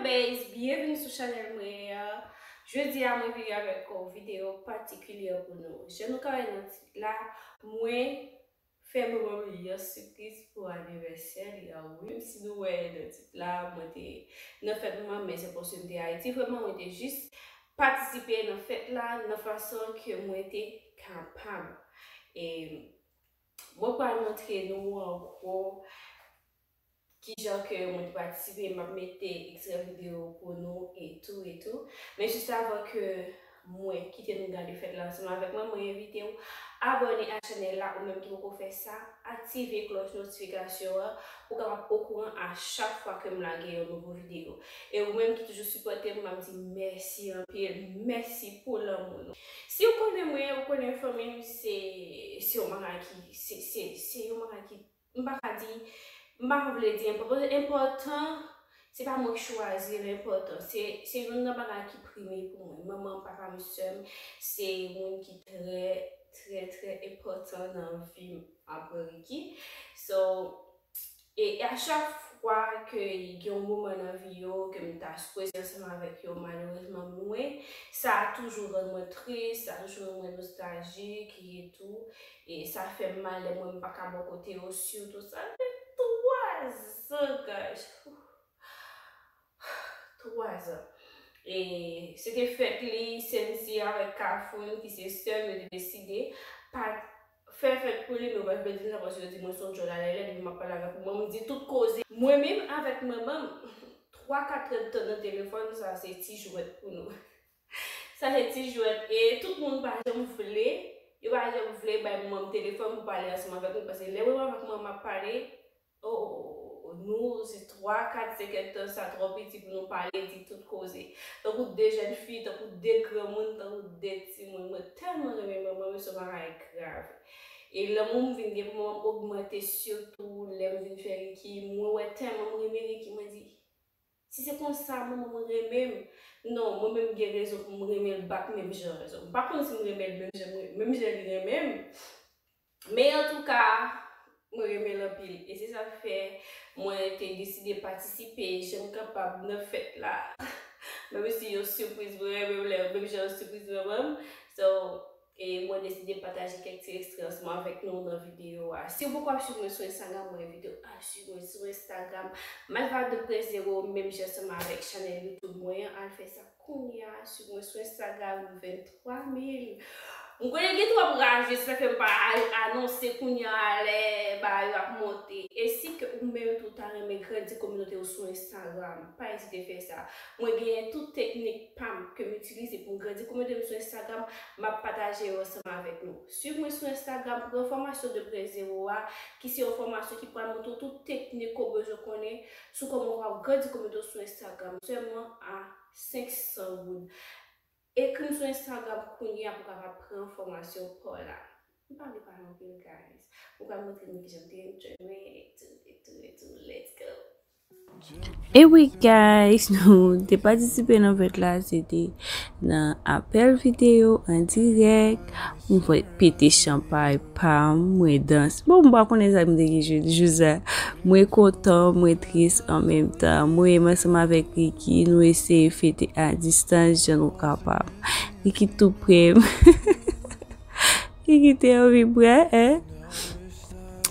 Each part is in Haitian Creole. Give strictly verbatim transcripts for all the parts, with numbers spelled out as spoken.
Anyways, byenveni sou chanèl mwen an. Jodi a, mwen vini avèk yon videyo patikilye pou nou. Jan nou ka wè nan tit la, mwen fè manman m yon sipriz pou anivèsè li an. Wi, menm si nou wè nan tit la, mwen te nan fèt manman m, men se paske m te Ayiti. Vrèman, mwen te jis patisipe nan fèt la nan fason ke mwen te kapab. E mwen pral montre nou an gwo kijan ke mwen te patisipe, m ap mete ekstrè videyo pou nou e tou, e tou. Men jis avan ke mwen kite nou gade fèt la ansanm avèk mwen, mwen envite w abòne a chanèl la, ou menm ki poko fè sa, aktive klòch notifikasyon an pou w kapab okouran a chak fwa ke m lage yon nouvo videyo. E ou menm ki toujou sipòte m, m ap di mèsi anpil, mèsi pou lanmou nou. Si w konnen mwen, ou konnen fanmi m, se, se yon bagay ki, se, se, se yon bagay ki, m pa ka di, m pa vle di enpòtan, enpòtan, se pa mwen ki chwazi l enpòtan. Se, se youn nan bagay ki prime pou mwen. Manman m, papa m, sè m, se moun ki trè, trè, trè enpòtan nan vi m apre Ricky. So, e, e a chak fwa ke gen yon moman nan vi yo ke m ta sipoze ansanm avèk yo, malerezman, mwen, sa toujou rann mwen tris, sa toujou rann mwen nostaljik e tou. E sa fè m mal lè mwen m pa ka bò kote yo, sitou sa fè twa zan, guys. Twa zan. E se te fèt li, Sensi avèk Kafoun, ki se sè m, yo te deside pa fè fèt pou li, men yo pa vle di l sa paske yo di mwen se yon djòl alèlè, depi m ap pale avèk ou, mwen m di tout koze. Mwen menm avèk manman m, twa kat èdtan nan telefòn, sa se ti jwèt pou nou. Sa se ti jwèt. E tout moun pa janm vle, yo pa janm vle bay manman m telefòn pou pale ansanm avèk mwen, paske lè mwen avèk manman m ap pale, oh, nou, se twa, kat, senk èdtan, sa twò piti pou nou pale, di tout koze. Tankou de jèn fi, tankou de granmoun, tankou de timoun. Mwen tèlman renmen manman m, se yon bagay grav. E lanmou m vin gen pou manman m ogmante, sitou lè m vin fè Ricky. Mwen wè tèlman m renmen Ricky, mwen di, si se konsa manman mwen renmen m, non, mwen menm gen rezon pou m renmen l back menm jan. M pa konn si m renmen l menm jan, menm jan li renmen m. Men antouka, mwen renmen l anpil. E se sa k fè mwen te deside patisipe jan m kapab nan fèt la. Menm si yon sipriz mwen renmen m lè, menm jan yon sipriz mwen ban m. So, e mwen deside pataje kèk ti ekstrè ansanm avèk nou nan videyo a. Si w poko ap swiv mwen sou Instagram, mwen envite w al swiv mwen sou Instagram. Malva de Près Zewo, menm jan ansanm avèk chanèl YouTube mwen an, al fè sa kounye a, swiv mwen sou Instagram, vennntwa mil. M konnen gen twòp raje, sa fè m pa al anonse kounye a lè bagay yo ap monte. E si ke ou menm tou ta renmen grandi kominote w sou Instagram, pa ezite fè sa. Mwen genyen tout teknik pa m ke m itilize pou m grandi kominote m sou Instagram, m ap pataje yo ansanm avèk nou. Swiv mwen sou Instagram, pran fòmasyon de Près Zewo a, ki se yon fòmasyon ki pral montre w tout teknik ke w bezwen konnen sou kòman w ka grandi kominote w sou Instagram sèlman a senk san goud. Ekri m sou Instagram kounye a pou w kapab pran fòmasyon pa w la. M pa vle pale anpil, guys. Mwen pral montre nou kijan m te enjoy mwen e tou, e tou, e tou. Let's go! E wi, guys, nou te patisipe nan fèt la, se te nan apèl videyo an dirèk. Mwen pete chanpay pa m, mwen danse. Bon, m pa konnen sa m te gen jou, jou sa. Mwen kontan, mwen tris an menm tan. Mwen menm ansanm avèk Ricky, nou eseye fete a distans jan nou kapab. Ricky tou pre m. Ricky te anvi pran, en.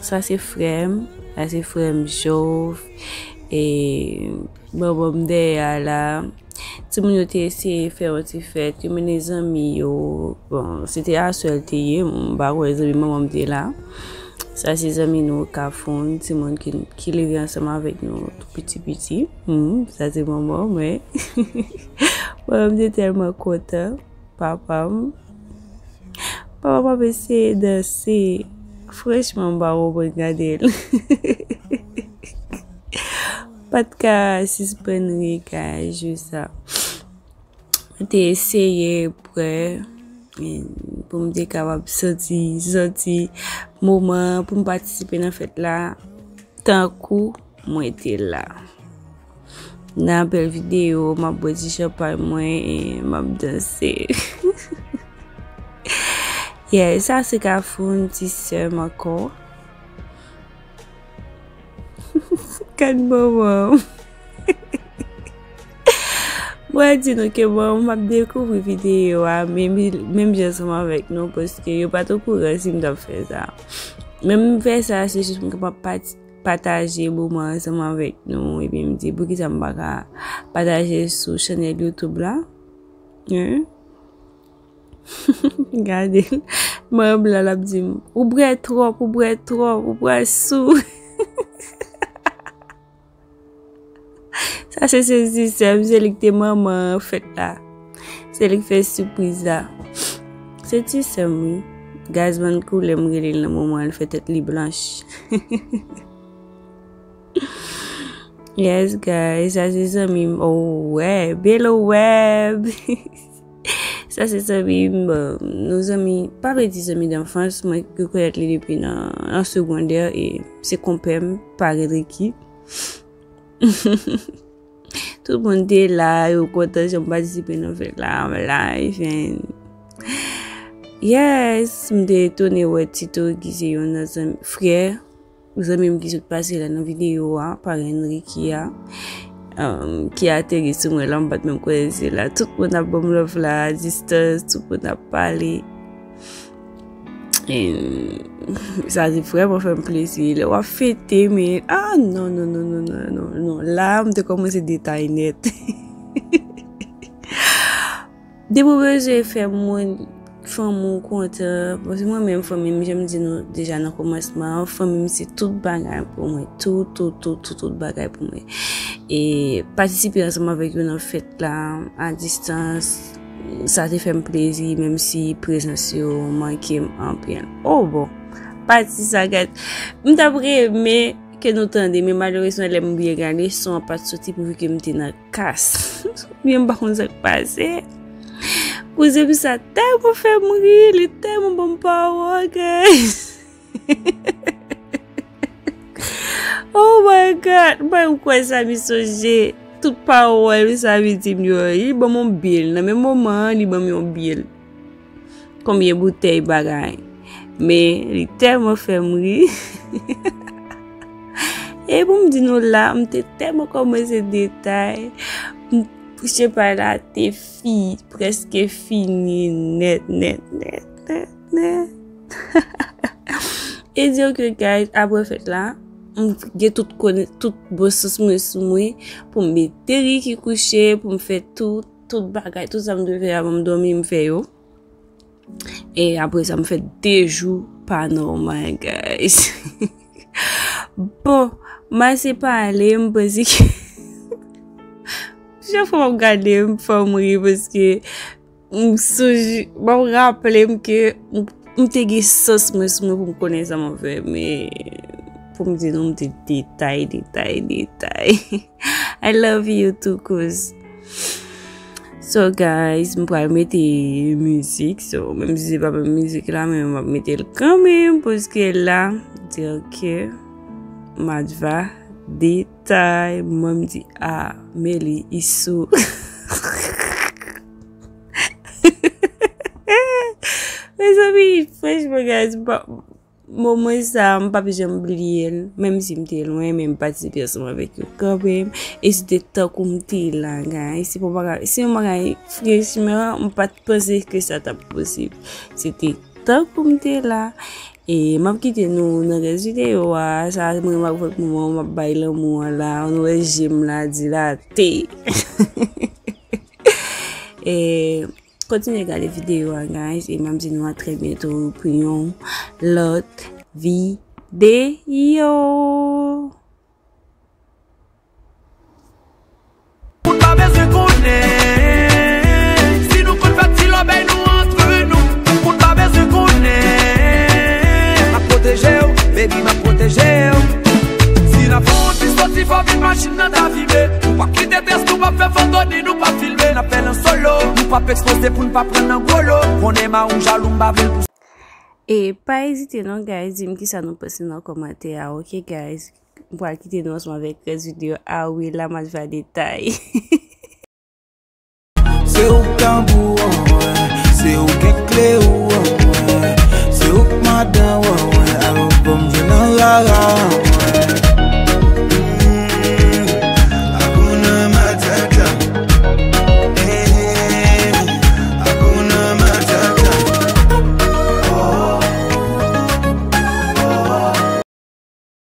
Sa se frè m, sa se frè m Jove. E manman m dèyè a la. Timoun yo te eseye fè yon ti fèt, yo mennen zanmi yo. Bon, se te aswè l te ye, m pa kwè zanmi manman m te la. Sa se zanmi nou Kafoun, timoun ki, ki leve ansanm avèk nou tou piti piti. Hmm, sa se manman m, wi. Manman m te tèlman kontan, papa m. Papa m ap eseye danse. Franchman, m pa konprann gade l. Pa t ka sispann ri, guys, jou sa. Mwen te eseye prè, e, pou m te kapab santi, santi moman pou m patisipe nan fèt la, tankou mwen te la. Nan apèl videyo, m ap bwè ti chanpay mwen e m ap danse. Yeah, sa se Kafoun, ti sè m ankò. Gad manman m. Mwen di nou ke bon, m ap dekouvri videyo a, menm, menm jan ansanm avèk nou, paske yo pa t okouran si m t ap fè sa. Men m fè sa, se jis pou m kapab pati-, pataje moman ansanm avèk nou, epi m di, poukisa m pa ka pataje sou chanèl YouTube la? Hein? Gade l. Manman blan l ap di m, "Ou bwè twòp, ou bwè twòp, ou pral sou." Sa se, se ti sè m, se li ki te manman fèt la. Se li ki fè sipriz la. Se ti sè m, wi. Gazman koulè m rele l nan moman an, li fè tèt li blanch. Yes, guys, sa se zanmi m. Oh, Web. Hello, Web. Sa se zanmi m. Bon, nou zanmi, pa vle di zanmi danfans, mwen rekonèt li depi nan, nan segondè, e se konpè m, paran Ricky. Tout moun te la, yo kontan jan m patisipe nan fèt la, I'm live, and yes, m te etone wè Tito ki se youn nan zanmi, frè, zanmi m ki sot pase la nan videyo a, paran Ricky a, um, ki ateri sou mwen la, m pa t menm konnen se la. Tout moun ap ban m love la, a distans, tout moun ap pale. And sa te vrèman fè m plezi. Lè w ap fete, men, ah, non, non, non. La, m te kòmanse detay nèt. Depi w bezwen fè moun, fanmi w kontan, paske mwen menm, fanmi m, jan m di nou deja nan kòmansman an, fanmi m se tout bagay pou mwen, tout, tout, tout, tout, tout bagay pou mwen. E patisipe ansanm avèk yo nan fèt la, a distans, sa te fè m plezi, menm si prezans yo manke m anpil. Oh, bon, pati sa, gad, m t ap renmen ke nou tande, men malerezman, lè m byen gade, son an pa t soti pouvi ke m te nan kas. Oubyen m pa konn sa k pase. Kouzen m sa tèlman fè m ri, li tèlman ban m pawòl, guys. Oh my God, mwen kwè sa mi sonje tout pawòl sa mi di m yo. Li ban m yon bil. Nan menm moman an, li ban m yon bil. Konbyen boutèy bagay. Men, li tèlman fè m ri. E pou m di nou la, m te tèlman kòmanse detay. M, sepa la te fi, prèske fini nèt, nèt, nèt, nèt, nèt. E di yo ke, guys, apre fèt la, m gen tout konnen, tout bon sans mwen sou mwen, pou m mete Ricky kouche, pou m fè tout, tout bagay, tout sa m dwe fè avan m dòmi, m fè yo. E apre sa, m fè de jou pa nòmal, guys. Bon, m ase pale, m panse ke chak fwa m ap gade, m fè m ri, paske m sonje, m ap raple m ke m, m te gen sans mwen sou mwen pou m konnen sa m ap fè, men pou m di nou, m te detay, detay, detay. I love you too, cuz. So, guys, m pral mete mizik. So, menm si se pa menm mizik la, men m ap mete l kanmenm, paske la, di ke Madva detay, mwen m di, ah, men li, li sou. Mezanmi, franchman, guys, m pa, moman sa, m p ap janm bliye l, menm si m te lwen, men m patisipe ansanm avèk yo kanmenm. E se te tankou m te la, guys. Se pa bagay, se yon bagay, franchman, m pa t panse ke sa t ap posib. Se te tankou m te la. E m ap kite nou nan rès videyo a. Sa, mwen, m ak vòt moman, m ap bay lanmou an la. Nou wè je m la, dilate. E Kontinye gade videyo a, guys, e m ap di nou a trè byento pou yon lòt videyo. Moun pa bezwen konnen si nou konn fè ti lòbèy nou antre nou. Moun pa bezwen konnen. M ap pwoteje w, baby, m ap pwoteje w. Si n ap fè yon ti soti, fò vin machin nan ta vibre. Nou p ap kite tès, nou p ap fè foto, ni nou p ap filme. N ap fè l an solo. Nou p ap ekspoze pou n pa pran nan gwo lo. Konnen mawon jalou, m pa vle l pou E pa ezite non, guys, di m kisa nou panse nan kòmantè a, ok, guys? M pral kite nou ansanm avèk rès videyo a, wi, la m al fè detay.